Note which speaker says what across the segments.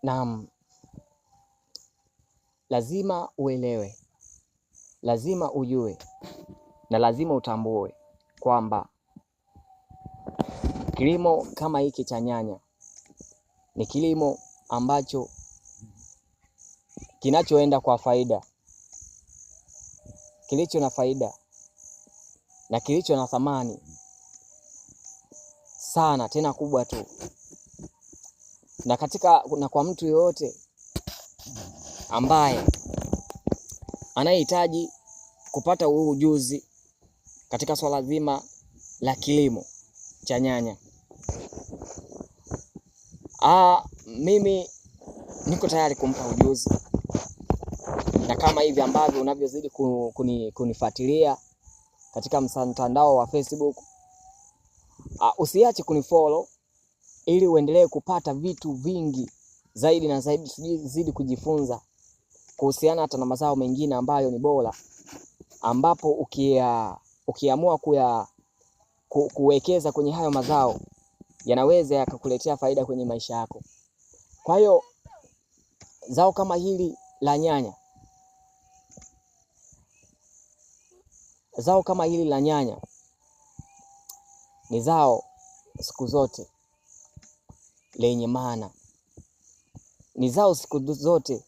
Speaker 1: Naam, lazima uelewe, lazima ujue na lazima utambue kwamba kilimo kama hiki cha nyanya ni kilimo ambacho kinachoenda kwa faida, kilicho na faida na kilicho na thamani sana tena kubwa tu, na katika na kwa mtu yoyote ambaye anayehitaji kupata huu ujuzi katika swala zima la kilimo cha nyanya. Mimi niko tayari kumpa ujuzi, na kama hivi ambavyo unavyozidi kunifuatilia katika mtandao wa Facebook, usiache kunifollow ili uendelee kupata vitu vingi zaidi na zaidi, zidi kujifunza kuhusiana hata na mazao mengine ambayo ni bora, ambapo ukiamua kuwekeza kwenye hayo mazao yanaweza yakakuletea faida kwenye maisha yako. Kwa hiyo zao kama hili la nyanya, zao kama hili la nyanya ni zao siku zote lenye maana, ni zao siku zote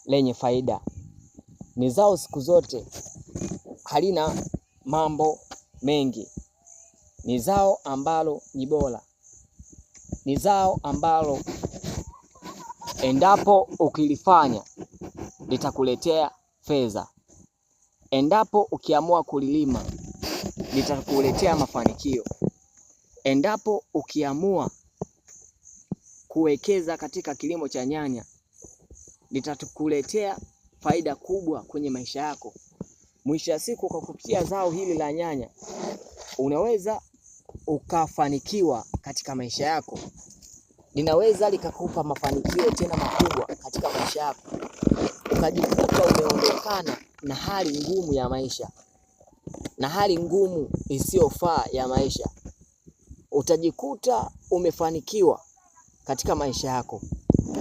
Speaker 1: lenye faida, ni zao siku zote halina mambo mengi, ni zao ambalo ni bora, ni zao ambalo endapo ukilifanya litakuletea fedha, endapo ukiamua kulilima litakuletea mafanikio, endapo ukiamua kuwekeza katika kilimo cha nyanya litakuletea faida kubwa kwenye maisha yako. Mwisho wa siku, kwa kupitia zao hili la nyanya unaweza ukafanikiwa katika maisha yako, linaweza likakupa mafanikio tena makubwa katika maisha yako, ukajikuta umeondokana na hali ngumu ya maisha na hali ngumu isiyofaa ya maisha. Utajikuta umefanikiwa katika maisha yako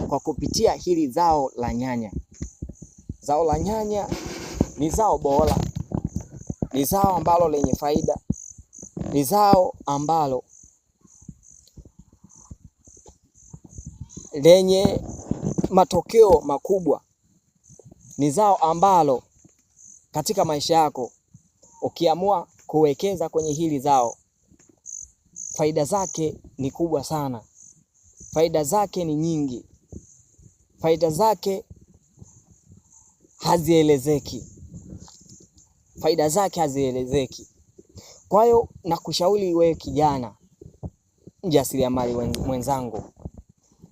Speaker 1: kwa kupitia hili zao la nyanya. Zao la nyanya ni zao bora, ni zao ambalo lenye faida, ni zao ambalo lenye matokeo makubwa, ni zao ambalo katika maisha yako ukiamua kuwekeza kwenye hili zao, faida zake ni kubwa sana, faida zake ni nyingi, faida zake hazielezeki, faida zake hazielezeki. Kwa hiyo nakushauri wewe kijana mjasiriamali mwenzangu,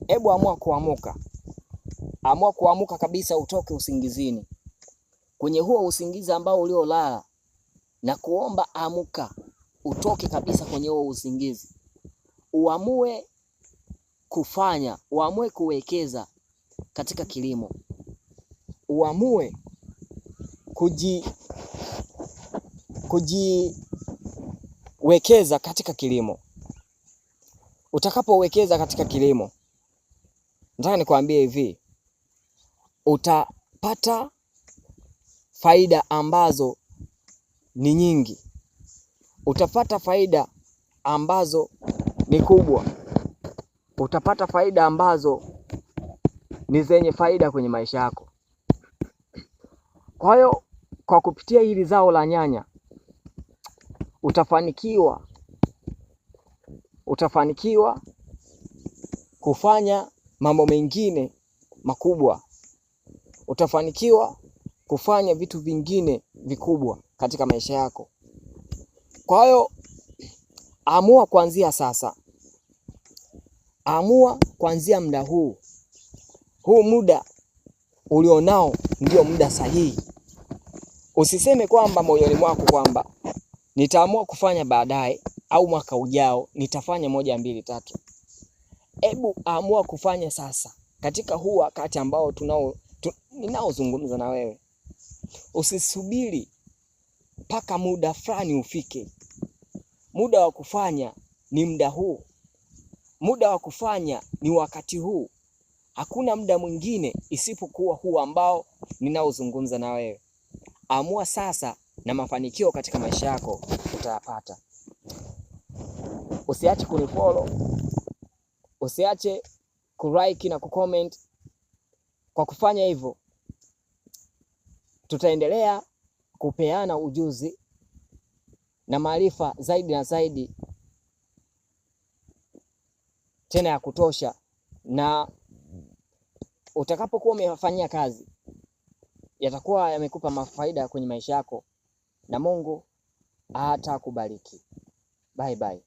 Speaker 1: hebu amua kuamuka, amua kuamuka kabisa, utoke usingizini, kwenye huo usingizi ambao uliolala, na kuomba amuka, utoke kabisa kwenye huo usingizi, uamue kufanya, uamue kuwekeza katika kilimo, uamue kujiwekeza katika kilimo. Utakapowekeza katika kilimo, nataka nikwambie hivi, utapata faida ambazo ni nyingi, utapata faida ambazo ni kubwa, utapata faida ambazo ni zenye faida kwenye maisha yako. Kwa hiyo kwa kupitia hili zao la nyanya utafanikiwa, utafanikiwa kufanya mambo mengine makubwa, utafanikiwa kufanya vitu vingine vikubwa katika maisha yako. Kwa hiyo amua kuanzia sasa, amua kuanzia muda huu. Huu muda ulionao ndio muda sahihi. Usiseme kwamba moyoni mwako kwamba nitaamua kufanya baadaye au mwaka ujao nitafanya moja mbili tatu. Ebu amua kufanya sasa katika huu wakati ambao tunao ninaozungumza na wewe. Usisubiri mpaka muda fulani ufike. Muda wa kufanya ni muda huu, muda wa kufanya ni wakati huu. Hakuna muda mwingine isipokuwa huu ambao ninaozungumza na wewe. Amua sasa, na mafanikio katika maisha yako utayapata. Usiache kunifollow, usiache kulike na kucomment. Kwa kufanya hivyo, tutaendelea kupeana ujuzi na maarifa zaidi na zaidi, tena ya kutosha, na utakapokuwa umefanyia kazi yatakuwa yamekupa mafaida kwenye maisha yako, na Mungu atakubariki. Bye bye.